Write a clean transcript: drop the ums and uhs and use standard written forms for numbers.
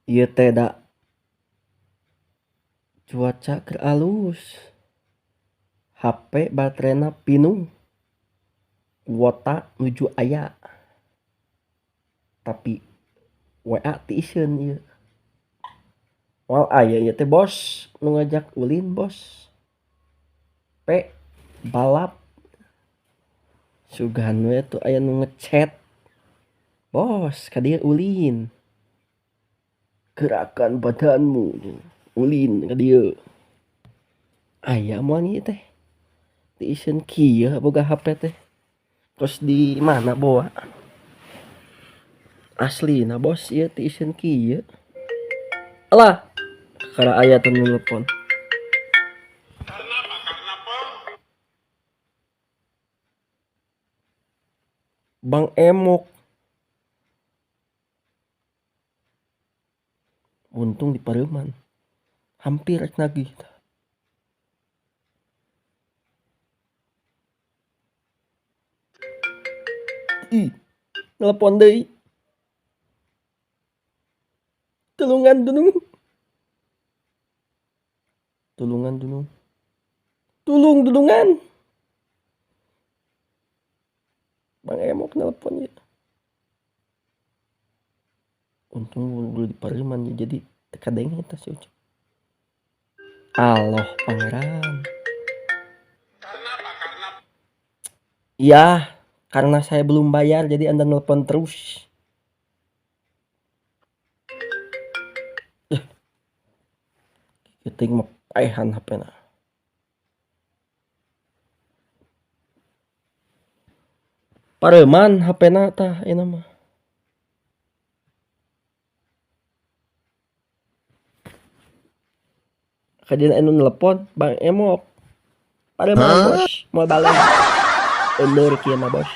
Ieu teh da cuaca keur alus, hape baterena pinuh, kuota nuju aya, tapi wa tiiseun ieu. Moal aya ieu teh bos nu ngajak ulin bos, pe balap sugan we atuh aya nu ngechat, bos ka dieu ulin. Gerakan badanmu ulin ka dieu. Aya moal ieu teh tiiseun kieu boga hape teh kos di mana boa. Aslina bos ieu tiiseun kieu. Alah kakara aya teh nu nelepon. Bang Emok. Untung di pareuman hampir rek nagih tah. Ih, nelepon deui. Tulungan dunung. Tulungan dunung. Tulung dulungan. Bang Emok nelpon ya. Untung buru-buru di pareuman ya, jadi teu kadenge eta si Ucup. Allah pangeran. Iya, karena saya belum bayar jadi Anda nelpon terus. Kieu teuing mah paehan hapena. Pareuman hapena tah ayeuna mah. Kajian anu nelepon Bang Emok. Pareuman bos, moal balik. Euleur kieu mah bos.